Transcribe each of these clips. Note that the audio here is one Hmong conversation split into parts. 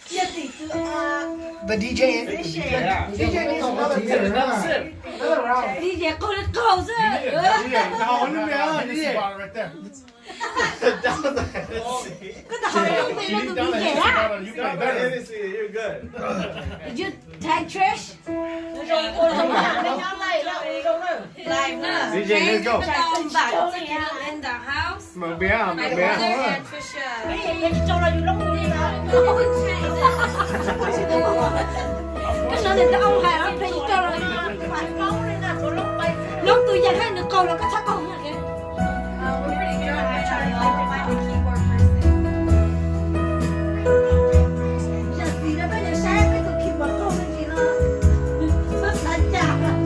Cia tim tus, uh, The D J. D J needs another beer. Another round. D J qaug li qaug xwb. Hennessy bottle right there. Koj tau hau lub npe rau tus D J a? You play better. Hennessy, you're good. Did you tag Trish? Live na. D J, let's go. Tag Trish in the house. Mở miệng, mở miệng. My brother and Trisha. Koj hnov nws tus ong hais, loob tus yam hais nws qaug los koj txhob qaug. Yog txiv no koj yuav saib peb tus keyboard qaug me ntsis no, txhob xav cas.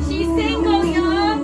She's single, y'all.